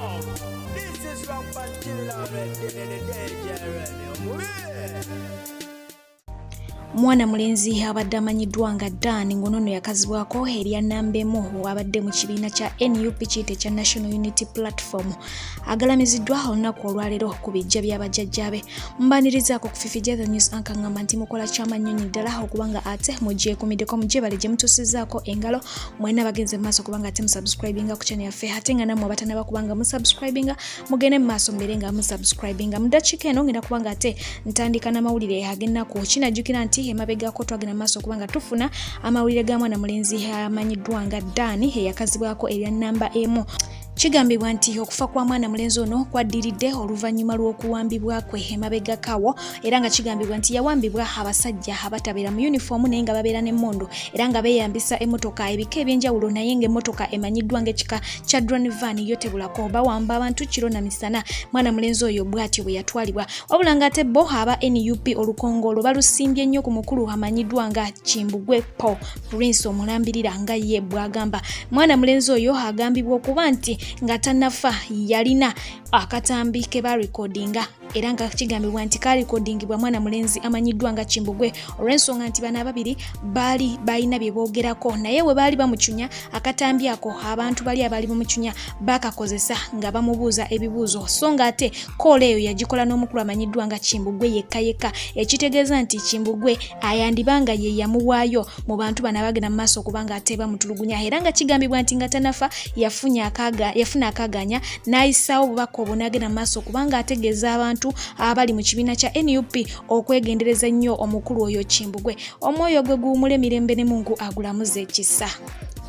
This is Rampant DJ Remy. Omubi! Mwana mulenzi abadde amanyiddwa nga Dan, ng'onono yakazibwako erya Nambemu, abadde mu kibiina kya NUP, kiyite ekya National Unity Platform, agalamiziddwa olunaku olwaleero ku bijja by'abajjajjaabe. Mbanirizaako ku Fifi The News Anchor, ngamba nti mukola kyamanyonyi ddala okubanga ate mugyekumiddeko, mugyebale gye mutuusizzaako engalo. Mwena bagenze mu maaso kubanga ate musubscribinga ku channel yaffe, ate nga nammwe abatanaba kubanga musubscribinga, mugende mu maaso mbeere nga musubscribinga. Mu ddakiika eno ngenda kubanga ate ntandika n'amawulire ag'ennaku. Kinajjukira nti emabegako twagenda mu maaso kubanga tufuna amawulire ga mwana mulenzi amanyiddwa nga Dan, eyakazibwako erya Namba Emu. Kigambibwa nti okufa kwa mwana mulenzi ono kwaddiridde oluvannyuma lw'okuwambibwa kwe emabegakawo, era nga kigambibwa nti yawambibwa abasajja abatabeera mu yunifoomu naye nga babeera n'emmundu, era nga beeyambisa emmotoka ebika ebyenjawulo, naye ng'emmotoka emanyiddwa ng'ekika kya drone van yo tebulako. Bawamba abantu kiro na misana. Mwana mulenzi oyo bw'atyo bwe yatwalibwa, wabula ng'ate bo aba NUP olukongolo balusimbye nnyo ku mukulu amanyiddwa nga Kimbugwe Paul Prince Omulambirira, nga ye bw'agamba mwana mulenzi oyo agambibwa okuba nti nga tannafa yalina akatambi ke barekodinga, era nga kigambibwa nti kalikodingibwa mwana mulenzi amanyiddwa nga Kimbugwe, olw'ensonga nti bano ababiri baali balina bye boogerako. Naye we baali bamucunya, akatambi ako abantu bali abaali bamucunya bakakozesa nga bamubuuza ebibuuzo, so nga ate call eyo yagikola n'omukulu amanyiddwa nga Kimbugwe yekka yekka, ekitegeeza nti Kimbugwe ayandibanga ye yamuwaayo mu bantu bano abagenda mu maaso okubanga ate bamutulugunya. Era nga kigambibwa nti nga tanafa yafuna akaganya n'ayisaawo obubaka obwo, n'agenda mu maaso okubanga ategeeza abantu abali mu kibiina kya NUP okwegendereza ennyo omukulu oyo Kimbugwe. Omwoyo gwe guwumula emirembe ne Mungu agulamuza ekisa.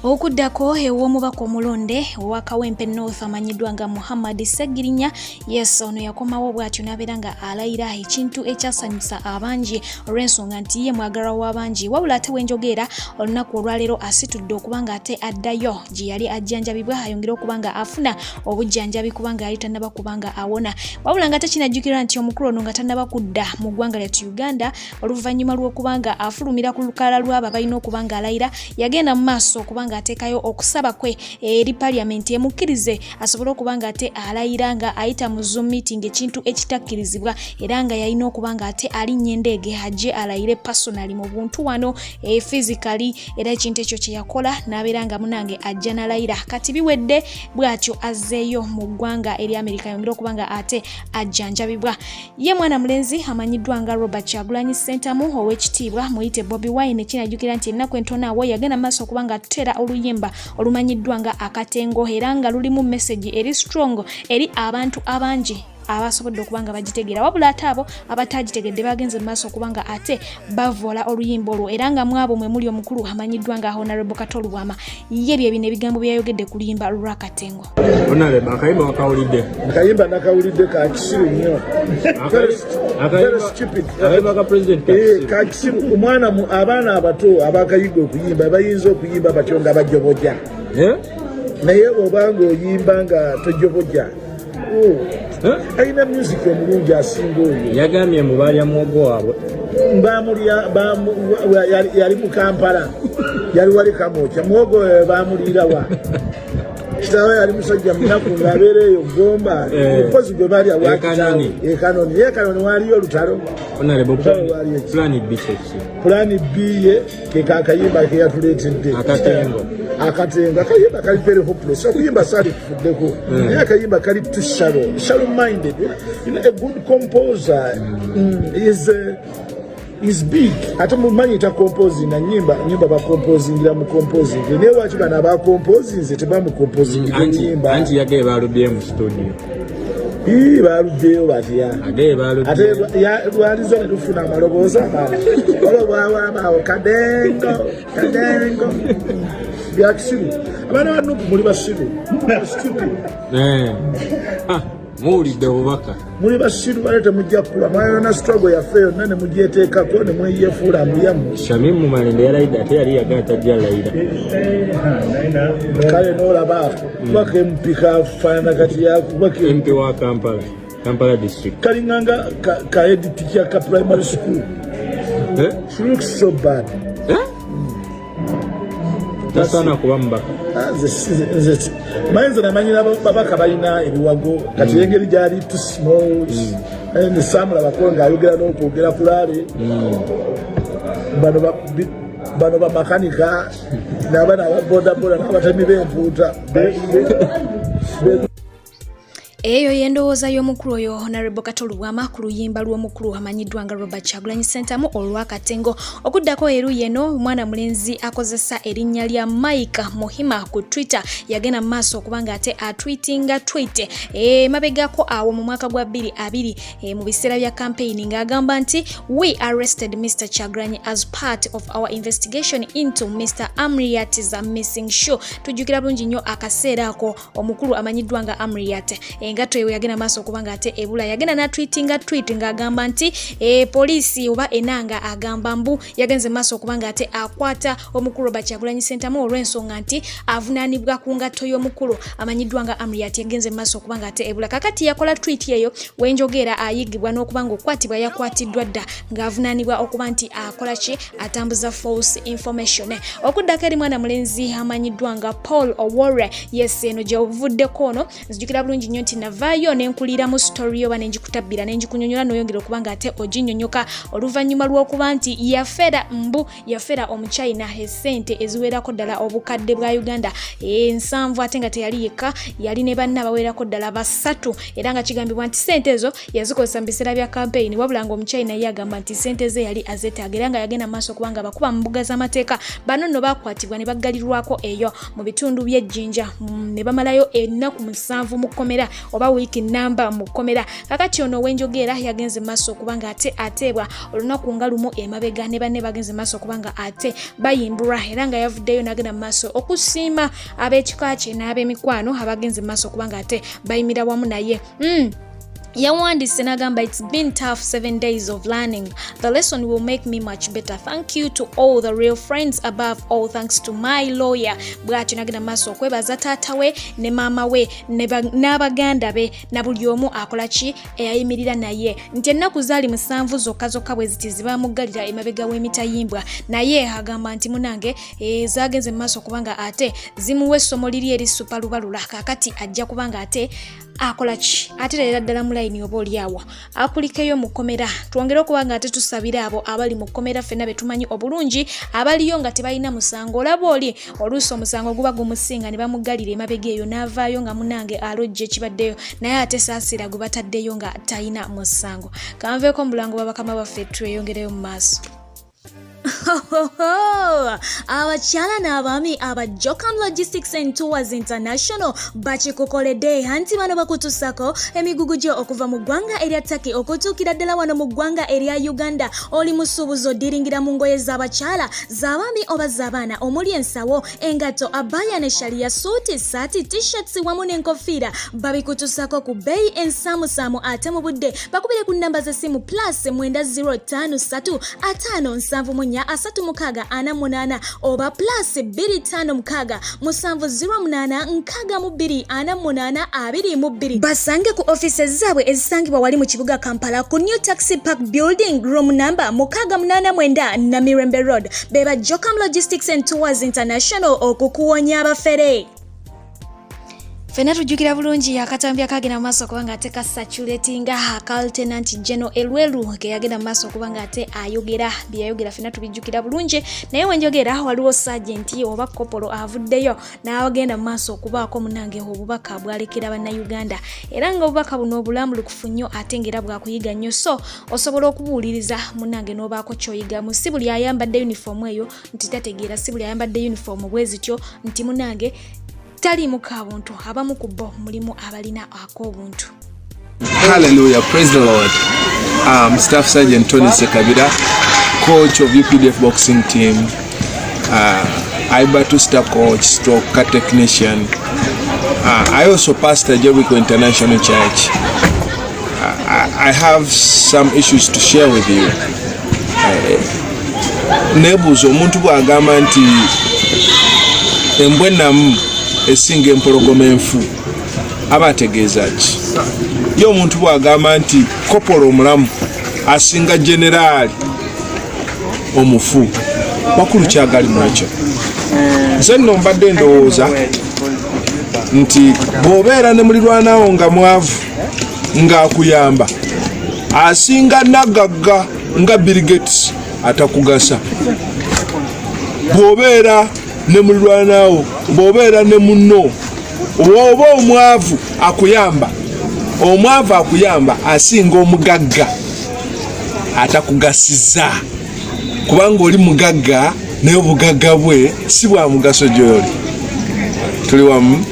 Okuddako ew'omubaka omulonde owa Kawempe North amanyiddwa nga Muhammad Segirinya. Yes, ono yakomawo bw'atyo n'abeera nga alayira, ekintu ekyasanyusa abangi olw'ensonga nti ye mwagalwa w'abangi. Wabula ate wenjogeera olunaku olwaleero asitudde okuba nga ate addayo gye yali ajjanjabibwa, ayongere okuba nga afuna obujjanjabi, kubanga yali tannaba kuba nga awona. Wabula nga tekinajjukirwa nti omukulu ono nga tannaba kudda mu ggwanga lyattu Uganda, oluvannyuma lw'okuba nga afulumira ku lukalala lw'abo balina okuba nga alayira, yagenda mu maaso okuba nga ateekayo okusaba kwe eri Paliamenti emukkirize asobole okuba nga ate alayira nga ayita mu Zoom meeting, ekintu ekitakkirizibwa, era nga yalina okuba nga ate alinnya endeege ajje alayire personally mu buntu wano, physically. Era ekintu ekyo kye yakola, n'abeera nga munange ajja n'alayira. Kati biwedde, bw'atyo azzeeyo mu ggwanga erya Amerika yongere okuba nga ate ajjanjabibwa. Ye mwana mulenzi amanyiddwa nga Robert Kyagulanyi Ssentamu, ow'ekitiibwa muyite Bobi Wine, kinajjukira nti ennaku entono awo yagenda maaso okuba nga atutera oluyimba olumanyiddwa nga Akatengo, era nga lulimu message eri strong eri abantu abangi abasobodde okuba nga bagitegeera. Wabula ate abo abatagitegedde bagenze mu maaso okuba nga ate bavoola oluyimba olwo, era nga mwabo mwe muli omukulu amanyiddwa nga Honorable Kato Lubwama. Ye bye bino ebigambo byayogedde ku luyimba lw'Akatengo. Honorable, akayimba wakawulidde? Akayimba nakawulidde, ka kisiru nnyo. Very stupid. Akayimba ka president? Ka kisiru. Omwana abaana abato abakayiga okuyimba bayinza okuyimba batyo nga bajoboja, naye obanga oyimba nga tojoboja. Oh, alina music omulungi asinga oyo. Yagambye mbu balya muwogo waabwe. Bamulya yali mu Kampala, yali wali Kamwokya, muwogo bamuliirawa? Kitaawe yali musajja munaku ng'abeera eyo Gomba. Omukozi gwe balya Ekanoni. Ekanoni, Ekanoni waliyo olutalo. Honorable, Olutalo lwali eki? Plan B kyeki? Plan B ye ke kakayimba ke yatuleetedde. Akatengo. Akatengo, akayimba kali very hopeless. Okuyimba saali kufuddeko, naye akayimba kali too shallow, shallow minded. A good composer is big. Ate mumanyi ta composing na nyimba, nyimba bacomposingira mu composing, naye waki bano abacomposinze tebamucomposingira oluyimba? Anti yagaye balubye mu studio. Ii, baluddeyo batya? Agaye ate balubye. Lwaliza ne tufuna amaloboozi amalala, olwo kadengo kadengo byakisiru. Abaana ba NUP muli basiru. Stupid. Eh. Ah, muwulidde obubaka. Muli basiru, bale temujja kukula. Mwayona struggle yaffe yonna ne mugyeteekako ne mweyefuula mbuyamu. Shamim Mumalende yalayidde, ate yali yagala tajja layira. Kale n'olaba ako kuba MP kafaanana kati yakuba. MP wa Kampala, Kampala District. Kalinganga ka head teacher ka primary school. Eh? She looks so bad. Eh? Tasaana kuba mubaka. Ah, nze manyi, nze namanyira babaka balina ebiwago, kati engeri gyali too small. Nze saamulabako ng'ayogera n'okwogera ku rally. Bano bamakanika n'abaana aba bodaboda n'abatemi b'empuuta. Eyo y'endowooza y'omukulu oyo Honorable Kato Lubwama ku luyimba lw'omukulu amanyiddwa nga Robert Kyagulanyi Ssentamu olw'Akatengo. Okuddako eruuyi eno, omwana mulenzi akozesa erinnya lya Mike Muhima ku Twitter yagenda mu maaso okuba nga ate atweetinga tweet emabegako awo mu mwaka gwa 2020 mu biseera bya campaign, ng'agamba nti, "We arrested Mr Kyagulanyi as part of our investigation into Mr Amriat's missing shoe." Tujjukira bulungi nnyo akaseera ako omukulu amanyiddwa nga Amriat engatto eyo yagenda maaso okuba nga ate ebula. Yagenda n'atweetinga tweet ng'agamba nti poliisi oba enanga agamba mbu yagenze maaso okuba nga ate akwata omukulu Robert Kyagulanyi Ssentamu olw'ensonga nti avunaanibwa ku ngatto y'omukulu amanyiddwa nga Amriat yagenze maaso okuba nga ate ebula. Kakati yakola tweet eyo wenjogeera ayigibwa n'okuba nga okukwatibwa yakwatiddwa dda ng'avunaanibwa okuba nti akola ki, atambuza false information. Okuddako eri mwana mulenzi amanyiddwa nga Paul Owore. Yes, eno gyebuvuddeko ono nzijukira bulungi nnyo nti navaayo nenkuliramu story oba nenjikutabbira nenjikunyonyola noyongera okuba nga ate oginyonyoka oluvannyuma lw'okuba nti yafera, mbu yafera Omuchina esente eziwerako ddala obukadde bwa Uganda 70, ate nga teyali yekka, yali ne banna abawerako ddala basatu, era nga kigambibwa nti sente ezo yazikozesa mu biseera bya kampeyini, wabula nga Omuchina ye agamba nti sente ze yali azeetaaga, era nga yagenda maaso okuba nga bakuba mu mbuga z'amateeka. Bano nno bakwatibwa ne baggalirwako eyo mu bitundu by'Ejjinja ne bamalayo ennaku 7 mu kkomera oba wiiki namba mu kkomera. Kakati ono owenjogeera yagenze maaso okuba nga ate ateebwa olunaku nga lumu emabega ne banne bagenze maaso okuba nga ate bayimbulwa, era nga yavuddeyo n'agenda mu maaso okusiima ab'ekika kye n'ab'emikwano abagenze maaso okuba nga ate bayimira wamu naye. Yawandiise n'agamba, "It's been tough 7 days of learning. The lesson will make me much better. Thank you to all the real friends. Above all, thanks to my lawyer." Bw'atyo n'agenda mu maaso okwebaza taata we ne maama we n'abaganda be na buli omu akola ki eyayimirira naye, nti ennaku zaali 7 zokka zokka bwe ziti zibamuggalira emabega w'emitayimbwa, naye agamba nti munange zagenze mu maaso kubanga ate zimuwa essomo liri eri supalubalula. Kaakati ajja kubanga ate akola ki, atereera ddala mu layini oba oli awo akulikeyo mu kkomera. Twongere okuba nga ate tusabira abo abali mu kkomera ffenna be tumanyi obulungi abaliyo nga tebalina musango. Olaba oli oluusi omusango guba gumusinga ne bamuggalira emabega eyo n'avaayo nga munange alojja ekibaddeyo, naye ate saasira gwe bataddeyo nga talina musango. Kanveeko mu bulango bwa bakama baffe, tweyongereyo mu maaso. Abakyala n'abaami aba Jocam Logistics and Tours International bakikukoledde, anti bano bakutusako emigugu gyo okuva mu ggwanga erya Turkey okutuukira ddala wano mu ggwanga erya Uganda. Oli musuubuzi odiringira mu ngoye z'abakyala, z'abaami oba z'abaana, omuli ensawo, engatto, abaya ne shaliya, suuti, saati, T-shirts wamu n'enkofiira, babikutusako ku bbeeyi ensaamusaamu ate mu budde. Bakubire ku nnamba z'essimu plus 9053 574 36 48 oba plus 256 708 62 48 22. Basange ku ofisi zaabwe ezisangibwa wali mu kibuga Kampala ku New Taxi Park Building, room number 689, Namirembe Road. Beba Jocam Logistics and Tours International, okukuwonya abafere. Ffenna tujjukira bulungi akatambi akagenda mu maaso okuba nga ate kasatulatinga aka Lieutenant General Elwelu ke yagenda mu maaso okuba nga ate ayogera byeyayogera. Ffenna tubijjukira bulungi, naye wenjogera waliwo sajenti oba kopolo avuddeyo n'agenda mu maaso okubaako munange obubaka bwalekera Bannayuganda, era nga obubaka buno obulambulukufu nnyo ate ngaera bwakuyiga nnyo, so osobola okubuwuliriza munange n'obaako kyoyigamu. Si buli ayambadde uniform eyo nti tategeera, si buli ayambadde uniform bwe zityo nti munange taliimu kabuntu. Abamu ku bo mulimu abalina ak'obuntu. Hallelujah, praise the Lord. Staff Sergeant Tony Sekabira, coach of UPDF boxing team, Ibatu star coach, stroke car technician. I also pastor Jericho International Church. I have some issues to share with you. Nebuuza omuntu bw'agamba nti embwa ennamu esinga empologoma enfu, aba ategeeza ki? Ye omuntu bw'agamba nti kopolo omulamu asinga generaali omufu, makulu kyagali mu ekyo? Nze nno mbadde ndowooza nti bw'obeera ne mulirwanawo nga mwavu ng'akuyamba asinga nagagga nga Bill Gates atakugasa. Bw'obeera ne mulirwanawo, bw'obeera ne munno oba omwavu akuyamba, omwavu akuyamba asinga omugagga atakugasiza, kubanga oli mugagga naye obugagga bwe si bwa mugaso gy'oli. Tuli wamu.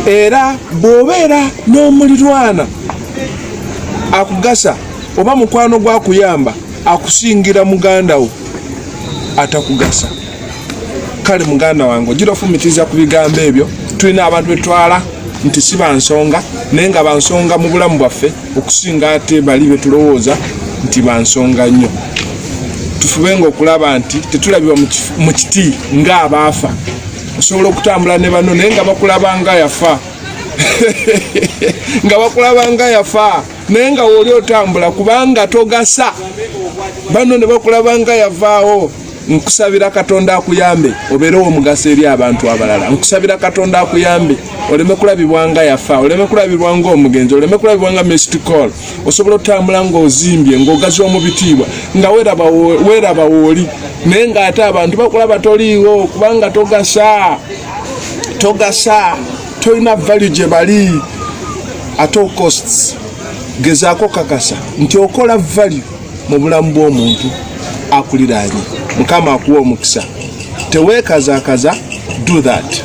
Era bw'obeera n'omulirwana akugasa oba mukwano gwakuyamba akusingira muganda wo atakugasa. Kale muganda wange ojira ofumitiriza ku bigambo ebyo. Tulina abantu betwala nti si bansonga naye nga bansonga mu bulamu bwaffe okusinga ate bali betulowooza nti bansonga nnyo. Tufubenga okulaba nti tetulabibwa mu kiti ng'abaafa. Osobola okutambula ne banno naye nga bakulaba nga yafa nga bakulaba nga yafa naye nga woli otambula kubanga togasa banno ne bakulaba nga yavaawo. Nkusabira Katonda akuyambe obeere owomugaso eri abantu abalala. Nkusabira Katonda akuyambe oleme kulabibwa nga yafa, oleme kulabibwa nga omugenzi, oleme kulabibwa nga missed call. Osobola otambula ng'ozimbye, ng'ogaziwa mu bitiibwa, nga weeraba wooli, naye ng'ate abantu bakulaba toliiwo kubanga togasa, togasa, tolina value gye bali. At all costs, gezaako kakasa nti okola value mu bulamu bw'omuntu akuliraanye. Mukama akuwa omukisa. Teweekazakaza, do that.